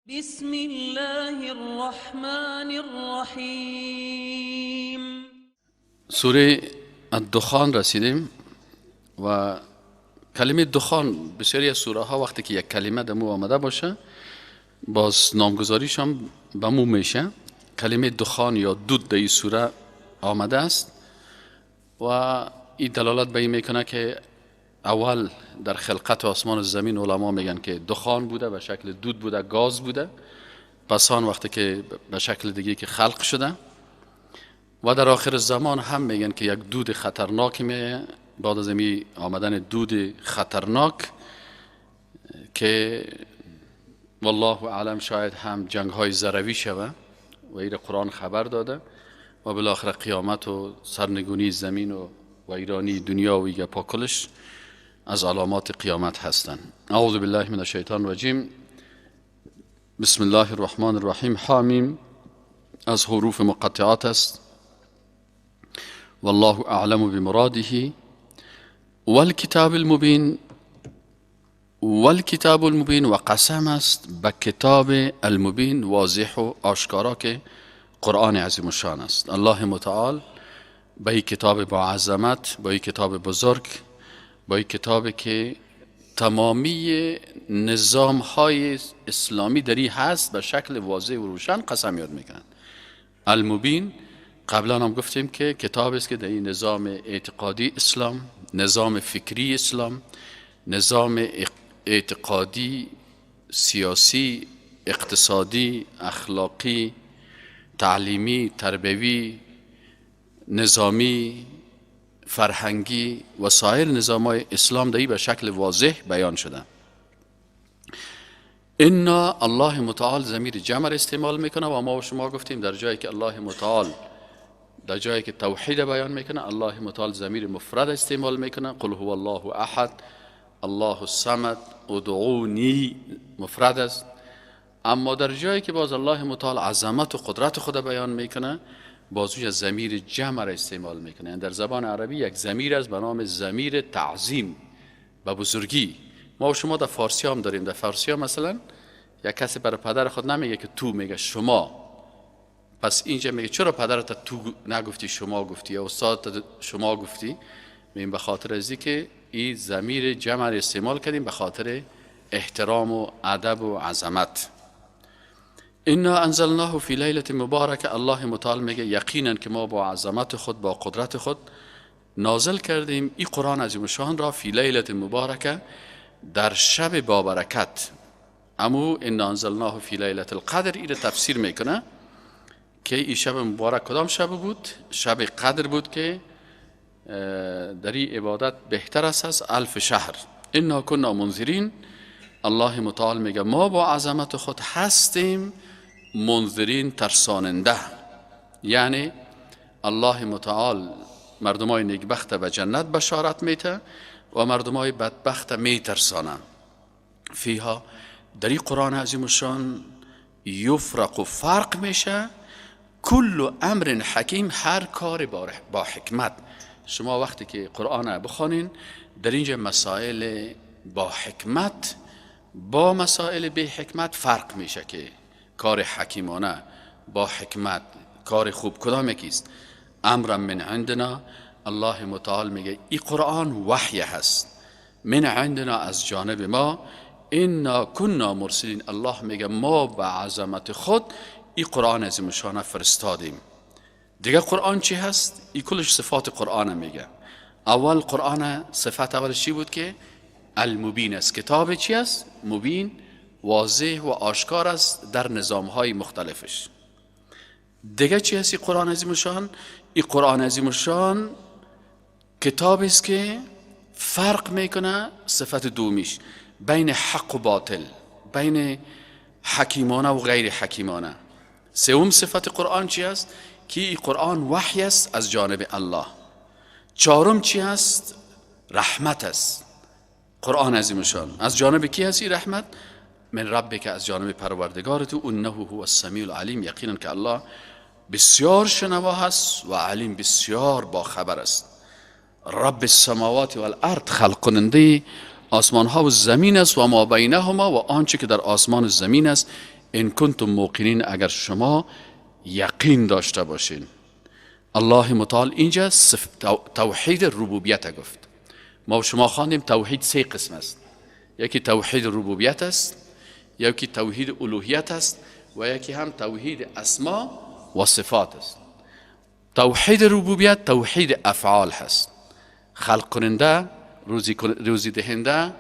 بسم الله الرحمن الرحیم. سوره الدخان رسیدیم و کلمه دخان، بسیاری از سوره ها وقتی که یک کلمه دمو آمده باشه، باز نامگذاریش هم به مو میشه. کلمه دخان یا دود در این سوره آمده است و این دلالت به این میکنه که اول در خلقت آسمان و زمین، علما میگن که دخان بوده، به شکل دود بوده، گاز بوده. پس آن وقتی که به شکل دیگه که خلق شده و در آخر زمان هم میگن که یک دود خطرناک میه. بعد از می آمدن دود خطرناک که والله اعلم شاید هم جنگ های ذروی شوه و ایر قرآن خبر داده و بالاخره قیامت و سرنگونی زمین و ویرانی دنیا و ایگه پاکلش از علامات قیامت هستند. اعوذ بالله من الشیطان الرجیم. بسم الله الرحمن الرحیم. حامیم از حروف مقطعات است. والله اعلم بمراده. والکتاب المبین، والکتاب المبین و قسم است به کتاب المبین، واضح و آشکارا که قرآن عظیم الشان است. الله متعال به این کتاب با عظمت، با این کتاب بزرگ، با این کتاب که تمامی نظام های اسلامی دری هست، به شکل واضح و روشن قسم یاد میکنند. المبین، قبلا هم گفتیم که کتاب است که در این نظام اعتقادی اسلام، نظام فکری اسلام، نظام اعتقادی، سیاسی، اقتصادی، اخلاقی، تعلیمی، تربوی، نظامی، فرهنگی و سایر نظام های اسلام دایی به شکل واضح بیان شده. انا، الله متعال ضمیر جمع استعمال میکنه و ما و شما گفتیم در جایی که الله متعال، در جایی که توحید بیان میکنه، الله متعال ضمیر مفرد استعمال میکنه. قل هو الله احد، الله الصمد، ادعونی، مفرد است. اما در جایی که باز الله متعال عظمت و قدرت خود بیان میکنه، باز از ضمیر جمع را استعمال میکنه. یعنی در زبان عربی یک ضمیر است به نام ضمیر تعظیم و بزرگی. ما و شما در فارسی هم داریم. در فارسی هم مثلا یک کسی برای پدر خود نمیگه که تو، میگه شما. پس اینجا میگه چرا پدرت تو نگفتی، شما گفتی، یا استاد شما گفتی؟ میگیم به خاطر ازی که این ضمیر جمع را استعمال کردیم به خاطر احترام و ادب و عظمت. انا انزلناه فی لیلة مبارکه. الله متعال میگه یقینا که ما با عظمت خود، با قدرت خود نازل کردیم این قرآن عظیم شان را، فی لیلة مبارکه، در شب با برکت. امو انا انزلناه فی لیلة القدر این تفسیر میکنه که این شب مبارک کدام شب بود؟ شب قدر بود که در این عبادت بهتر است از الف شهر. انا کنا منذرین. الله متعال میگه ما با عظمت خود هستیم منذرین، ترساننده. یعنی الله متعال مردمای نیکبخت به جنت بشارت میته و مردمای بدبخت میترسانه. فیها، در این قرآن عظیم الشان، یفرق، فرق میشه، کل امر حکیم، هر کار با حکمت. شما وقتی که قرآن بخوانین، در اینجا مسائل با حکمت با مسائل بی حکمت فرق میشه که کار حکیمانه، با حکمت، کار خوب کدام یکیست. امرا من عندنا. الله متعال میگه ای قرآن وحی هست، من عندنا، از جانب ما، انا کنا مرسلین. الله میگه ما به عظمت خود ای قرآن عظیم شانه فرستادیم. دیگه قرآن چی هست؟ ای کلش صفات قرآن میگه. اول قرآن صفت اولش چی بود؟ که المبین است. کتاب چی است؟ مبین، واضح و آشکار است در نظام های مختلفش. دیگه چی هست قرآن عظیم شان؟ این قرآن عظیم شان کتاب است که فرق میکنه، صفت دومیش، بین حق و باطل، بین حکیمانه و غیر حکیمانه. سوم صفت قرآن چی است؟ که این قرآن وحی است از جانب الله. چهارم چی است؟ رحمت است قرآن عظیم شان. از جانب کی هست این رحمت؟ من ربک، از جانب پروردگار تو. انه هو السمیع العلیم. یقینا که الله بسیار شنوا هست و علیم، بسیار با خبر است. رب السماوات والارض، خلق کننده آسمان ها و زمین است، و ما بینهما، و آنچه که در آسمان و زمین است. ان کنتم موقنین، اگر شما یقین داشته باشین. الله متعال اینجا توحید ربوبیت گفت. ما شما خواندیم توحید سه قسم است، یکی توحید ربوبیت است، یکی توحید الوهیت است و یکی هم توحید اسما و صفات است. توحید ربوبیت توحید افعال هست، خلق کننده، روزی دهنده،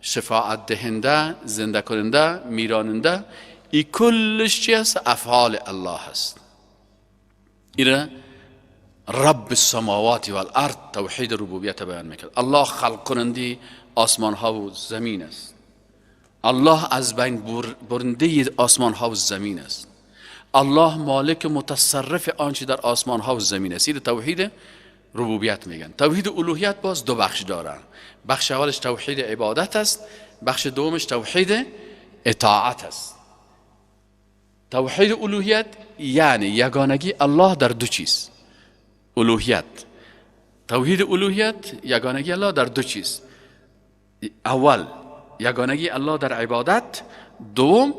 شفاعت دهنده، زنده کننده، میراننده، ای کلش چی است؟ افعال الله است. ایره رب السماوات والارض توحید ربوبیت بیان میکرد. الله خلق کننده آسمان ها و زمین است، الله از بین برنده آسمان ها و زمین است، الله مالک متصرف آنچه در آسمان ها و زمین است. این توحید ربوبیت میگن. توحید الوهیت باز دو بخش دارن، بخش اولش توحید عبادت است، بخش دومش توحید اطاعت است. توحید الوهیت یعنی یگانگی الله در دو چیز. الوهیت، توحید الوهیت یگانگی الله در دو چیز. اول یگانگی الله در عبادت، دوم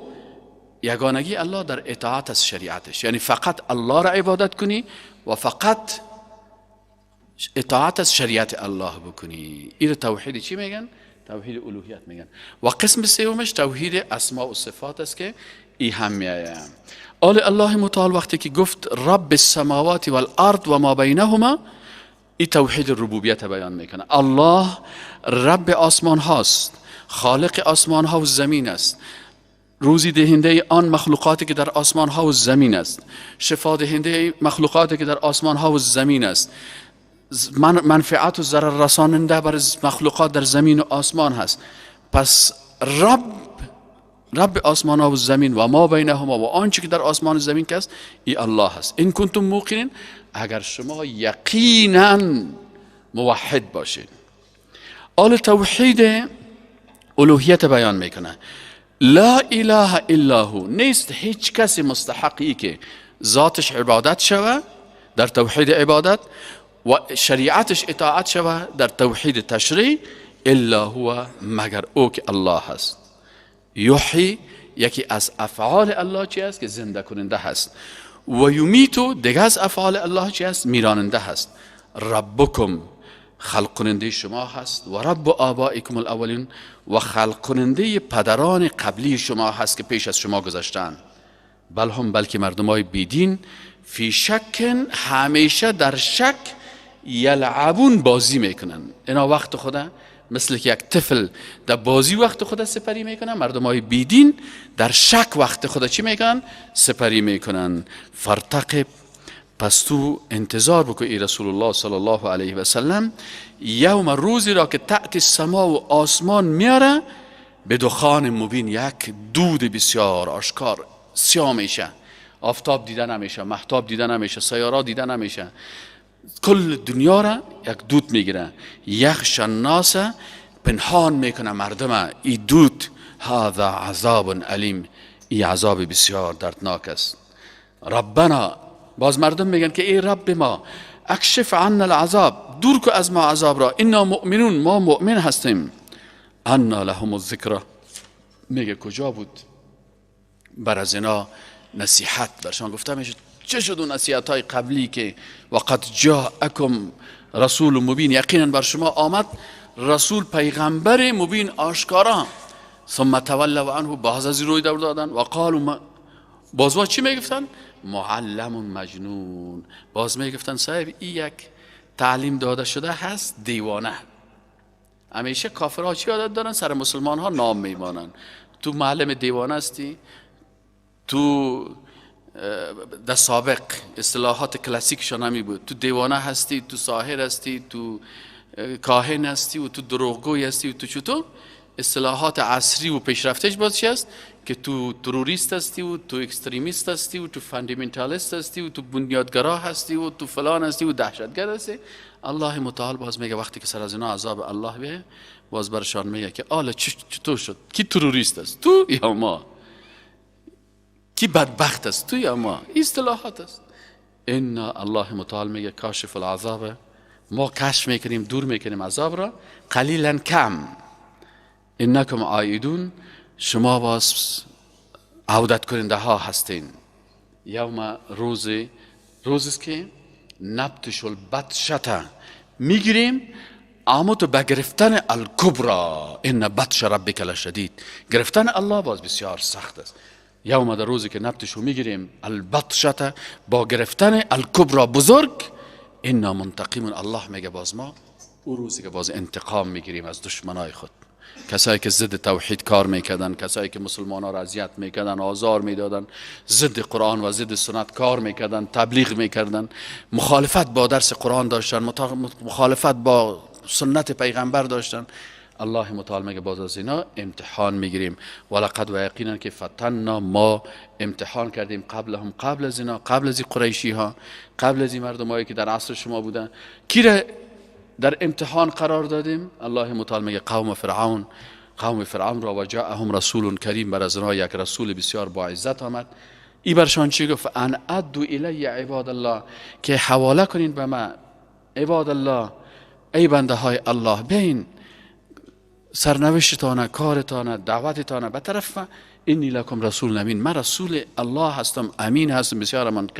یگانگی الله در اطاعت از شریعتش، یعنی فقط الله را عبادت کنی و فقط اطاعت از شریعت الله بکنی. این توحید چی میگن؟ توحید الوهیت میگن. و قسم سومش توحید اسماء و صفات است که ای هم میآید. آل الله متعال وقتی که گفت رب السماوات والارض و ما بینهما، ای توحید ربوبیت بیان میکنه. الله رب آسمان هاست، خالق آسمان ها و زمین است، روزی دهنده آن مخلوقاتی که در آسمان ها و زمین است، شفا دهنده مخلوقاتی که در آسمان ها و زمین است، منفعت و ضرر رساننده بر مخلوقات در زمین و آسمان هست. پس رب آسمان ها و زمین و ما بینهما و آنچه که در آسمان و زمین است، ای الله هست. این کنتم موقنین، اگر شما یقینا موحد باشین. آل توحید الوهیت بیان میکنه. لا اله الا هو، نیست هیچ کسی مستحقی که ذاتش عبادت شوه در توحید عبادت و شریعتش اطاعت شوه در توحید تشریع، الا هو، مگر او که الله هست. یحیی یکی از افعال الله چی است؟ که زنده کننده هست. و یمیتو دیگه از افعال الله چی است؟ میراننده هست. ربکم خلق کننده شما هست، و رب آبائکم الاولین و خلق کننده پدران قبلی شما هست که پیش از شما گذشتن. بل هم، بلکه مردمای بیدین، فی شک، همیشه در شک، یلعبون بازی میکنن. اینا وقت خدا مثل که یک طفل در بازی وقت خدا سپری میکنن، مردم های بیدین در شک وقت خدا چی میکنن؟ سپری میکنن. فارتقب، پس تو انتظار بکن ای رسول الله صلی الله علیه و سلم، یوم، روزی را که تأتی السما و آسمان میاره به دخان مبین، یک دود بسیار آشکار، سیاه میشه، آفتاب دیده نمیشه، مهتاب دیده نمیشه، سیارات دیده نمیشه، کل دنیا را یک دود میگیره. یغشی الناس، پنهان میکنه مردم ای دود. هذا عذاب الیم، ای عذاب بسیار دردناک است. ربنا، باز مردم میگن که ای رب ما، اکشف عنا العذاب، دور کو از ما عذاب را، انا مؤمنون، ما مؤمن هستیم. انا لهم الذکر، میگه کجا بود بر از اینا نصیحت برشان گفته میشه؟ چه شد اون نصیحت های قبلی که وقد جاءکم رسول مبین، یقینا بر شما آمد رسول پیغمبر مبین آشکارا. ثم تولوا عنه، باز از روی دور دادن. و قالوا، باز چی میگفتن؟ معلم مجنون. باز میگفتن صاحب ای یک تعلیم داده شده هست، دیوانه. همیشه کافرها چی عادت دارن؟ سر مسلمان ها نام میمانن. تو معلم دیوانه هستی، تو در سابق اصطلاحات کلاسیکشان همی بود، تو دیوانه هستی، تو ساحر هستی، تو کاهن هستی و تو دروغگوی هستی و تو چطور. اصطلاحات عصری و پیشرفتش باز چی است؟ که تو تروریست هستی و تو extremist هستی و تو fundamentalist هستی و تو بنیادگرا هستی و تو فلان هستی و دهشتگرد هستی. الله متعال باز میگه وقتی که سر از اینا عذاب الله بیه، باز برشان میگه که آله چطور شد؟ کی تروریست است، تو یا ما؟ کی بدبخت است، تو یا ما؟ اصطلاحات است. ان الله متعال میگه کاشف العذاب، ما کشف میکنیم، دور میکنیم عذاب را، قلیلا کم، انکم عائدون، شما باز عودت کننده ها هستین. یوم روز، روز است که نبتش البطشة میگیریم، اما تو به گرفتن الکبرا، ان بطش ربک لشدید، گرفتن الله باز بسیار سخت است. یوم در روزی که نبتشو میگیریم البطشة با گرفتن الکبرا بزرگ، انا منتقمون، الله میگه باز ما او روزی که باز انتقام میگیریم از دشمنای خود، کسایی که ضد توحید کار میکردن، کسایی که مسلمان ها را اذیت میکردن، آزار میدادن، ضد قرآن و ضد سنت کار میکردن، تبلیغ میکردن، مخالفت با درس قرآن داشتن، مخالفت با سنت پیغمبر داشتن. الله متعال میگه باز از اینا امتحان میگیریم. ولقد و یقینا که فتنا، ما امتحان کردیم قبلهم، قبل از اینا، قبل از قریشی ها، قبل از این مردمایی که در عصر شما بودن. کی را در امتحان قرار دادیم؟ الله متعال میگه قوم فرعون، قوم فرعون را. و جاءهم رسول کریم، بر از اینا یک رسول بسیار با عزت آمد. ای برشان چی گفت؟ ان ادوا الی عباد الله، که حواله کنین به من، عباد الله، ای بنده های الله، بین سرنوشتانه، کارتانه، دعوتتانه به طرف من. انی لکم رسول امین، من رسول الله هستم، امین هستم، بسیار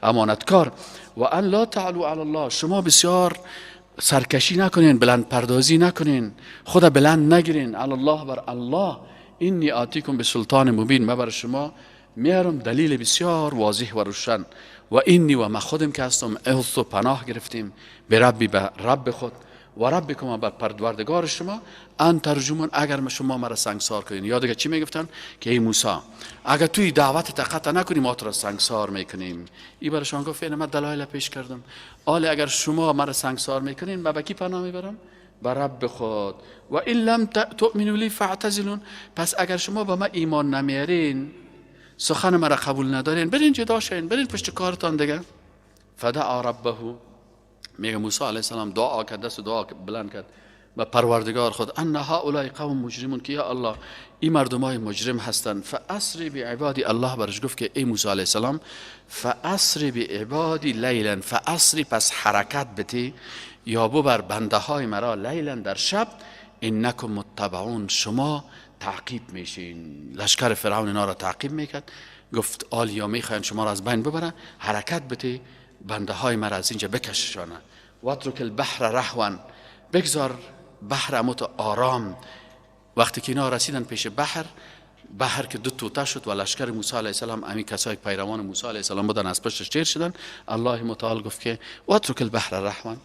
امانتکار. و ان لا تعلوا علی الله، شما بسیار سرکشی نکنین، بلند پردازی نکنین، خدا بلند نگیرین، علی الله، بر الله. انی آتیکم بسلطان مبین، من بر شما میارم دلیل بسیار واضح و روشن. و انی و ما خودم که هستم، عوض و پناه گرفتیم به ربی، به رب خود، و ربکم، بر پروردگار شما، ان ترجمون، اگر شما مرا سنگسار کنین. یا دیگه چی میگفتن؟ که ای موسی اگر توی دعوت قطع نکنی ما تو را سنگسار میکنیم. ای برشان گفت اینه من دلایل پیش کردم، آله اگر شما مرا سنگسار میکنین من به کی پناه میبرم؟ به رب خود. و ان لم تؤمنوا لی فاعتزلون، پس اگر شما به من ایمان نمیارین، سخن مرا قبول ندارین، برین جدا شین، برین پشت کارتان دیگه. فدعا ربه، میگه موسی علیه السلام دعا کرد، دست دعا بلند کرد به پروردگار خود، ان هؤلاء قوم مجرمون، که یا الله این مردمای مجرم هستند. فاسر بعبادی، الله برش گفت که ای موسی علیه السلام فاسر بعبادی لیلا، فاسر پس حرکت بتی یا ببر بنده های مرا، لیلا در شب، انکم متبعون، شما تعقیب میشین. لشکر فرعون اینا را تعقیب میکرد، گفت آلیا میخواین شما را از بین ببره، حرکت بتی بنده های مرا از اینجا بکششانه. واترک البحر رهوا، بگذار بحر اموت آرام. وقتی که اینا رسیدن پیش بحر، بحر که دو توته شد و لشکر موسی علیه السلام، امی کسایی پیروان موسی علیه السلام بودن، از پشتش تیر شدن. الله متعال گفت که واترک البحر رهوا،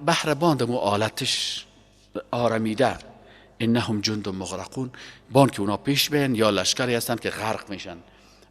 بحر باند مو آلتش آرمیده، انهم جند مغرقون، بان که اونا پیش بین یا لشکری هستند که غرق میشن.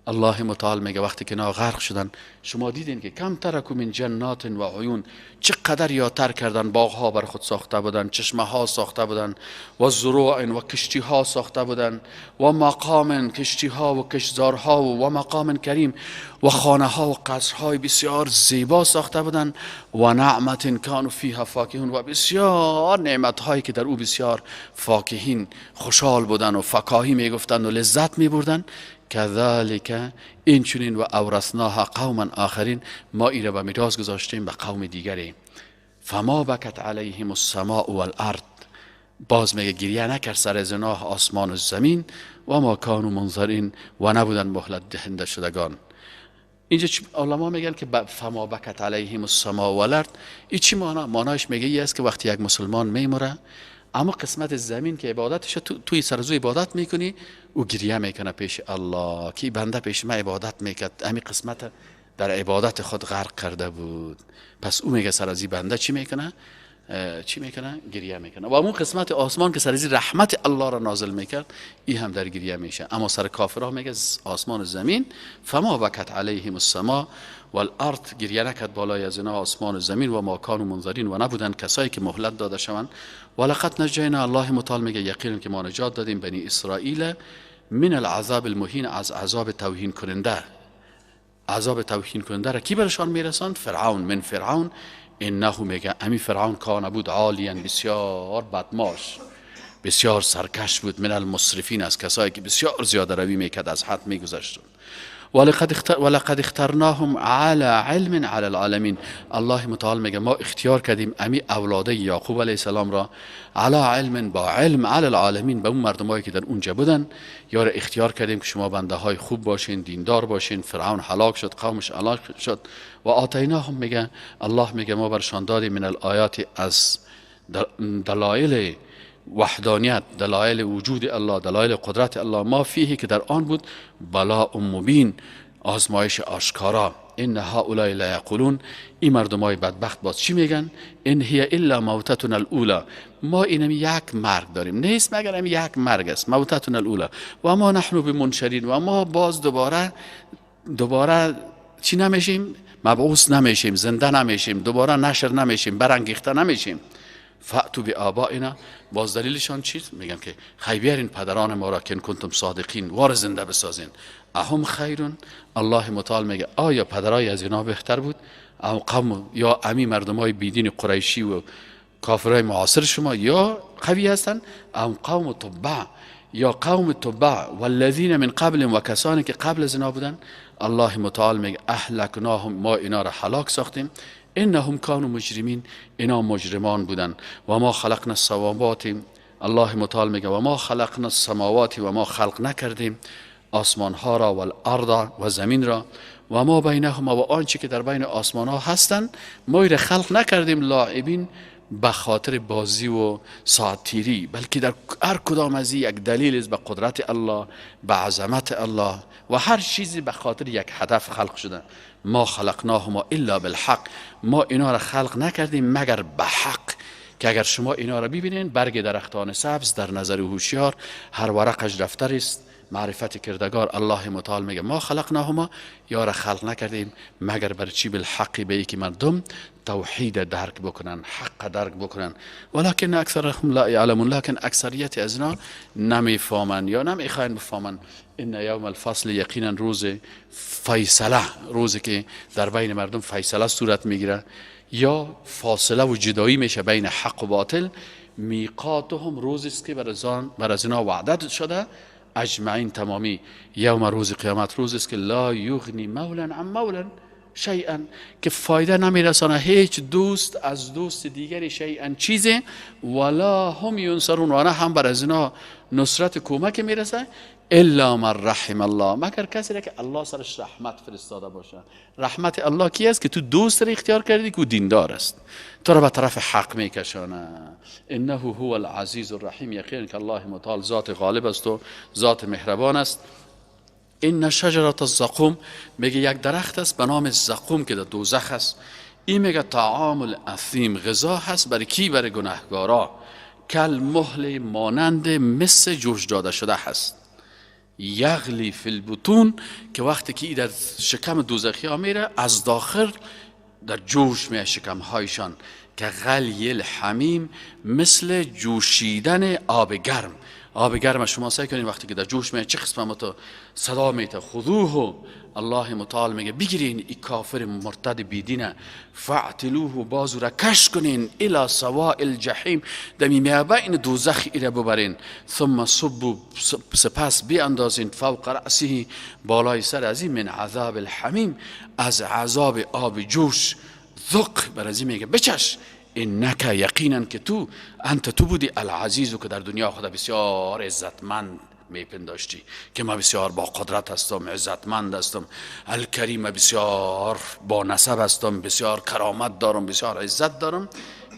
الله متعال میگه وقتی که اینا غرق شدن، شما دیدین که کم ترکو من جنات و عیون، چقدر یا تر کردن، باغ ها بر خود ساخته بودن، چشمه ها ساخته بودن، و زروع و کشتی ها ساخته بودن، و مقام کشتی ها و کشتزارها و مقام کریم و خانه ها و قصرهای بسیار زیبا ساخته بودن، و نعمت کانوا فیها فاکهون، و بسیار نعمت هایی که در او بسیار فاکهین خوشحال بودن و فکاهی میگفتن و لذت میبردن. کذالک این چنین و اورثناها قوما آخرین، ما ای را به میراث گذاشتیم به قوم دیگری. فما بکت علیهم السماء والارض، باز میگه گریه نکرد سر زناه آسمان و زمین، و ما کانوا منظرین، و نبودن مهلت دهنده شدگان. اینجا علما میگن که فما بکت علیهم السماء والارض این چی معنا؟ معنایش میگه ای است که وقتی یک مسلمان میمره، اما قسمت زمین که عبادتش توی سرزو عبادت میکنی، او گریه میکنه پیش الله که بنده پیش من عبادت میکرد، همین قسمت در عبادت خود غرق کرده بود. پس او میگه سر از بنده چی میکنه؟ چی میکنه؟ گریه میکنه. و اون قسمت آسمان که سر از رحمت الله را نازل میکرد، ای هم در گریه میشه. اما سر کافرها میگه آسمان و زمین فما بکت علیهم السما والارض، گریه نکرد بالای از اینا آسمان و زمین، و ما کانوا منظرین، و نبودن کسایی که مهلت داده شوند. ولقد نجینا، الله متعال میگه یقینا که ما نجات دادیم بنی اسرائیل من العذاب المهین، از عذاب توهین کننده. عذاب توهین کننده را کی برشان میرساند؟ فرعون. من فرعون انه، میگه امی فرعون کان بود عالیا، بسیار بدماش، بسیار سرکش بود، من المسرفین، از کسایی که بسیار زیاده روی میکرد، از حد میگذشتند. ولقد اخترناهم على علم على العالمین. الله متعال میگه ما اختیار کردیم امی اولاده یعقوب علیه السلام را علی علم، با علم، علی العالمین، به اون مردمایی که در اونجا بودن یا را اختیار کردیم که شما بنده های خوب باشین، دیندار باشین. فرعون هلاک شد، قومش هلاک شد. و آتیناهم، میگه الله میگه ما برشان دادیم من الآیات، از دلایل وحدانیت، دلایل وجود الله، دلایل قدرت الله، ما فیه، که در آن بود، بلاء مبین، آزمایش آشکارا. ان هؤلاء لیقولون، این مردمای بدبخت باز چی میگن؟ ان هی الا موتتنا الاولى، ما اینم یک مرگ داریم، نیست مگر هم یک مرگ است، موتتنا الاولى و ما نحن بمنشرین، و ما باز دوباره چی نمیشیم؟ مبعوث نمیشیم، زنده نمیشیم، دوباره نشر نمیشیم، برانگیخته نمیشیم. فأتوا بآبائنا، باز دلیلشان چیست؟ میگن که خی بیارین پدران ما را که ان کنتم صادقین، وار زنده بسازین. اهم خیر، الله متعال میگه آیا پدرای از اینا بهتر بود؟ ام قوم، یا امی مردمای بیدین قریشی و کافرای معاصر شما یا قوی هستن؟ ام قوم تبع، یا قوم تبع، والذین من قبل، و کسانی که قبل از اینا بودن؟ الله متعال میگه اهلکناهم، ما اینا را هلاک ساختیم. انهم کانوا مجرمین، اینا مجرمان بودن. و ما خلقنا السماوات، الله متعال میگه و ما خلقنا السماوات، و ما خلق نکردیم آسمان ها را، والارض، و زمین را، و ما بینهما، و آنچه که در بین آسمان ها هستند، ما را خلق نکردیم لاعبین، به خاطر بازی و ساعت تیری، بلکه در هر کدام از یک دلیل است به قدرت الله، به عظمت الله، و هر چیزی به خاطر یک هدف خلق شده. ما خلقناهما الا بالحق، ما اینا را خلق نکردیم مگر به حق، که اگر شما اینا را ببینین، برگ درختان سبز در نظر هوشیار هر ورقش دفتر است معرفت کردگار. الله متعال میگه ما خلقناهما، یا را خلق نکردیم مگر بر چی؟ بالحق، به که مردم توحید درک بکنن، حق درک بکنن. ولکن اکثرهم لا یعلمون، لکن اکثریت از اینا نمیفهمن یا نمیخواین بفهمن. ان یوم الفصل، یقینا روز فیصله، روزی که در بین مردم فیصله صورت میگیره یا فاصله و جدایی میشه بین حق و باطل، میقاتهم، روزی است که بر از اینا وعده شده، اجمعین، تمامی. یوم، روز قیامت، روز است که لا یغنی مولا عن مولا شیئا، که فایده نمیرسانه هیچ دوست از دوست دیگری شیئا، چیزی، ولا هم ینصرون، و نه هم بر از اینا نصرت کمک میرسه، الا من رحم الله، مگر کسی که الله سرش رحمت فرستاده باشه. رحمت الله کی است؟ که تو دوست را اختیار کردی که دیندار است، تو را به طرف حق میکشانه. انه هو العزیز الرحیم، یقینا که الله متعال ذات غالب است و ذات مهربان است. ان شجرة الزقوم، میگه یک درخت است به نام زقوم که در دوزخ است. این میگه طعام الاثیم، غذا هست برای کی؟ برای گناهگارا. کالمهل، مانند مس جوش داده شده هست. یغلی فی البطون، که وقتی که ای در شکم دوزخی ها میره، از داخل در جوش می شکم هایشان، که غلی الحمیم، مثل جوشیدن آب گرم. آب گرم شما سیل کنید، وقتی که در جوش می چه قسم تو صدا میته. خذوه، الله متعال میگه بگیرین ای کافر مرتد بیدینه، فاعتلوه، بازو را کش کنین، الی سواء الجحیم، دمی میابین دوزخ ایره ببرین. ثم صبوا، سپس بیاندازین، فوق رأسه، بالای سر ازی، من عذاب الحمیم، از عذاب آب جوش. ذق، بر ازی میگه بچش. انک، یقینا که تو، انت، تو بودی، العزیز، که در دنیا خدا بسیار عزتمند میپنداشتی که ما بسیار با قدرت هستم، عزتمند هستم، الکریم، بسیار با نسب هستم، بسیار کرامت دارم، بسیار عزت دارم.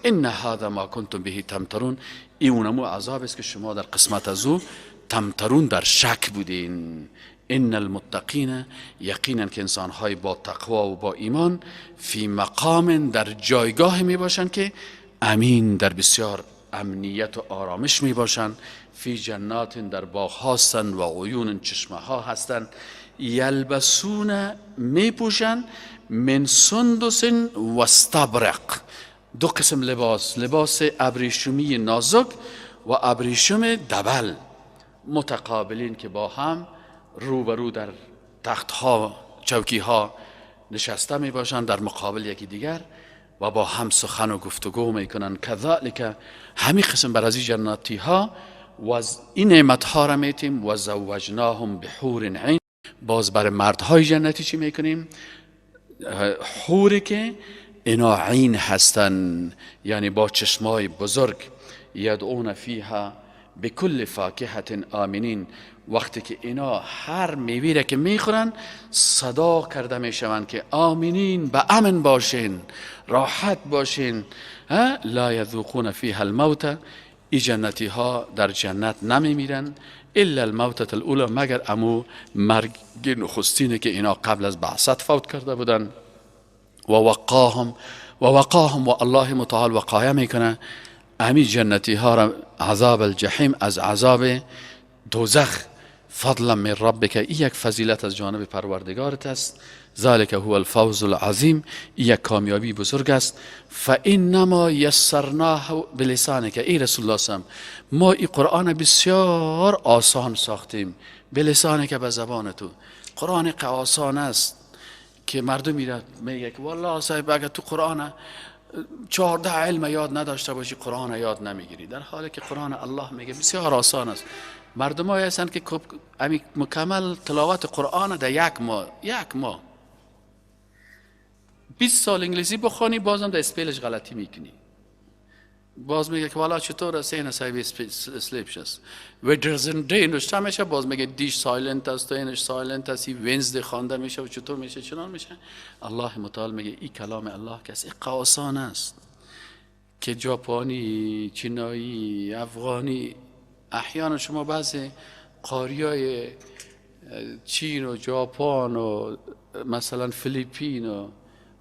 ان هذا ما کنتم به تمترون، این اونمو عذاب است که شما در قسمت از او تمترون، در شک بودین. ان المتقین، یقینا که انسانهای با تقوا و با ایمان، فی مقام، در جایگاه می باشند که امین، در بسیار امنیت و آرامش می باشند. فی جنات، در باغ هستند، و عیون، چشمه ها هستند. یلبسون، می پوشند، من سندس و استبرق، دو قسم لباس، لباس ابریشمی نازک و ابریشم دبل. متقابلین، که با هم روبرو در تخت ها، چوکی ها نشسته می باشند در مقابل یکی دیگر و با هم سخن و گفتگو میکنن. کذالک، همین قسم بر از جنتی ها و این نعمت ها را میتیم، و زوجناهم بحور عین. باز برای مردهای جنتی چی میکنیم؟ حوری که اینا عین هستن، یعنی با چشمای بزرگ. یدعون فیها بکل فاکهة آمنین. وقتی که اینا هر میوه را که میخورن صدا کرده میشوند که آمنین، به امن باشین، راحت باشین. لا یذوقون فیها الموت. ای جنتی ها در جنت نمیمیرن الا الموتة الاولى، مگر امو مرگ نخستینه که اینا قبل از بعثت فوت کرده بودن. و وقاهم و وقاهم، و الله متعال وقایه میکنه امی جنتی ها را عذاب الجحیم، از عذاب دوزخ. فضلا من ربک، ای یک فضیلت از جانب پروردگارت است. ذلک هو الفوز العظیم، ای یک کامیابی بزرگ است. فانما یسرناه بلسانک، ای رسول الله صلی ما ای قرآن بسیار آسان ساختیم، بلسانک، به زبان تو. قرآن که آسان است که مردم میره میگه که والله صاحب اگر تو قرآن 14 علم یاد نداشته باشی قرآن یاد نمیگیری، در حالی که قرآن الله میگه بسیار آسان است. مردم های هستند که مکمل تلاوت قرآن در یک ماه، یک ماه 20 سال انگلیسی بخوانی بازم در spell ش غلطی میکنی. باز میگه که والا چطور است این صاحب sleep است و دی نوشته میشه، باز میگه D ش silent است و اینش silent است، Wednesday خوانده میشه و چطور میشه چنان میشه. الله متعال میگه این کلام الله که است آسان است که ژاپنی، چینایی، افغانی، احیانا شما بعضی قاریای چین و ژاپن و مثلا فیلیپین و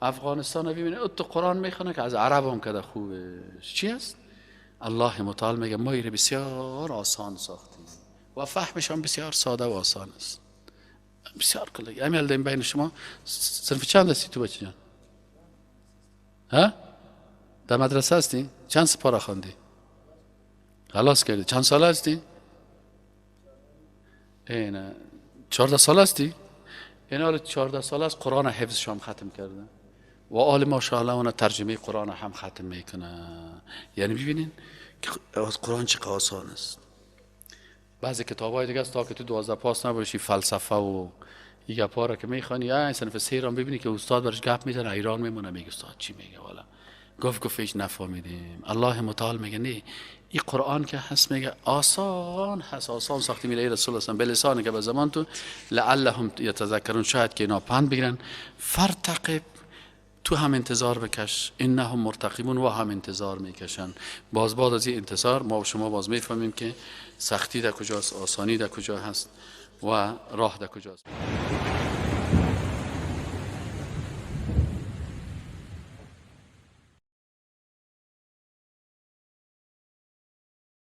افغانستان رو ببینید تو قرآن میخونه که از عرب هم کده خوبه. چی است؟ الله متعال میگه ما ایره بسیار آسان ساختیم و فهمش هم بسیار ساده و آسان است. بسیار کلی امیل دیم بین شما. صنف چند هستی تو بچه جان؟ ها؟ در مدرسه هستی؟ چند سپاره خواندی؟ خلاص کردی؟ چند ساله هستی؟ اینه 14 ساله هستی؟ این حال 14 ساله است، قرآن حفظ شام ختم کرده و آل ماشاءالله اون ترجمه قرآن هم ختم میکنه. یعنی ببینین که قرآن چه آسان است. بعضی کتابای دیگه است تا که تو 12 پاس نباشی، فلسفه و این گپا را که میخوانی، این صنف سه را ببینی که استاد برش گپ میزنه ایران میمونه، میگه استاد چی میگه والا گفت هیچ نفهمیدیم. الله متعال میگه نه، این قرآن که هست میگه آسان هست، آسان ساختی میره رسول الله بلسان که به زمان تو لعلهم یتذکرون، شاید که اینا پند بگیرن. فرتقب، تو هم انتظار بکش، انهم مرتقبون، و هم انتظار میکشن. باز بعد از این انتظار ما و شما باز میفهمیم که سختی در کجاست، آسانی در کجا هست و راه در کجاست.